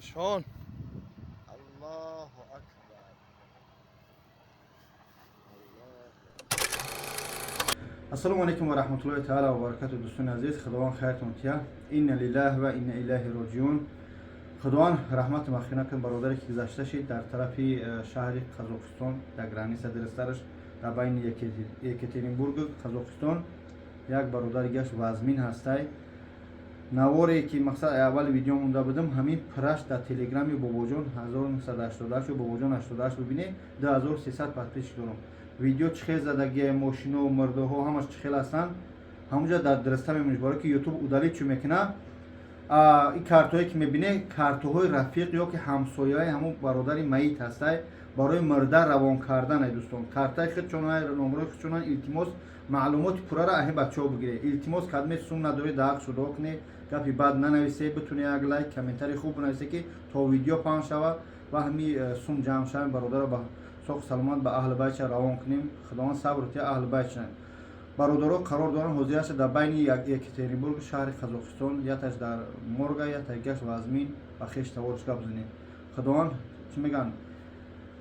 Оташон. Аллоҳу акбар. Аллоҳу. Ассалому алайкум ва раҳматуллоҳи таала ва баракату. Дӯстони азиз, Худованд хайртон тия. Инна лиллаҳи ва инна илайҳи роҷиун. Худованд раҳмату мағфират кун бародаре, ки гузашта шид дар тарафи шаҳри Қазоқистон, дар граница, дурустараш, дар байни Екатеринбургу Қазоқистон. Як бародари гашт вазмин ҳастай. Наворе ки, мақсад, аввали видео монда будам, ҳамин пураш дар телеграми Бобоҷон 1988, Бобоҷон 88 бибинед, 2300 подписчик дорам. Видео чӣ хел задагия, мошино, мурдаҳо, ҳамаш чӣ хел ҳастанд, ҳамунҷа дар дурста мемониш, барое ки Ютуб удалить чӣ мекуна. Ин картҳое, ки мебине, картҳои рафиқ ё ки ҳамсояи ҳамун бародари маит ҳастай, барои мурда равон кардан. Ай дӯстон, картаи худчона, номрои худчона, илтимос, маълумоти пуррара аҳи бачаҳо бигиред. Илтимос, кадме сум надорӣ, даҳақ шудо кунед, гапи бад нанависе, битуне як лайк, комментарий хуб бинависе, ки то видео паҳн шава ва ҳами сум ҷамъ шава, бародаро ба соҳу саломат ба аҳли байтша равон кунем. Худованд сабр тия аҳли байтша. Бародаро қарор доранд ҳозираша дар байни Екатеринбург, шаҳри Қазоқистон, яташ дар морга, яташ гашт вазмин. Ба хеш таворш гап занем. Худованд, чӣ мегӯянд,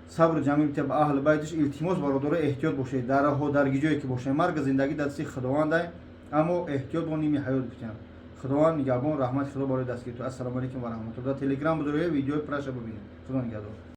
сабр ҷамил бития ба аҳли байтиш. Илтимос, бародаро, эҳтиёт бошед дар роҳҳо, дар ҷое ки бошед. Марг, зиндагӣ дар дасти Худовандай, аммо эҳтиёт бо ними ҳаёт битиям. Худованд нигаҳбон, раҳмати Худо барои дастгириту. Ассалому алайкум ва раҳматулло. Дар Телеграм будороя, видеои праша бибинед. Худо нигаҳдор.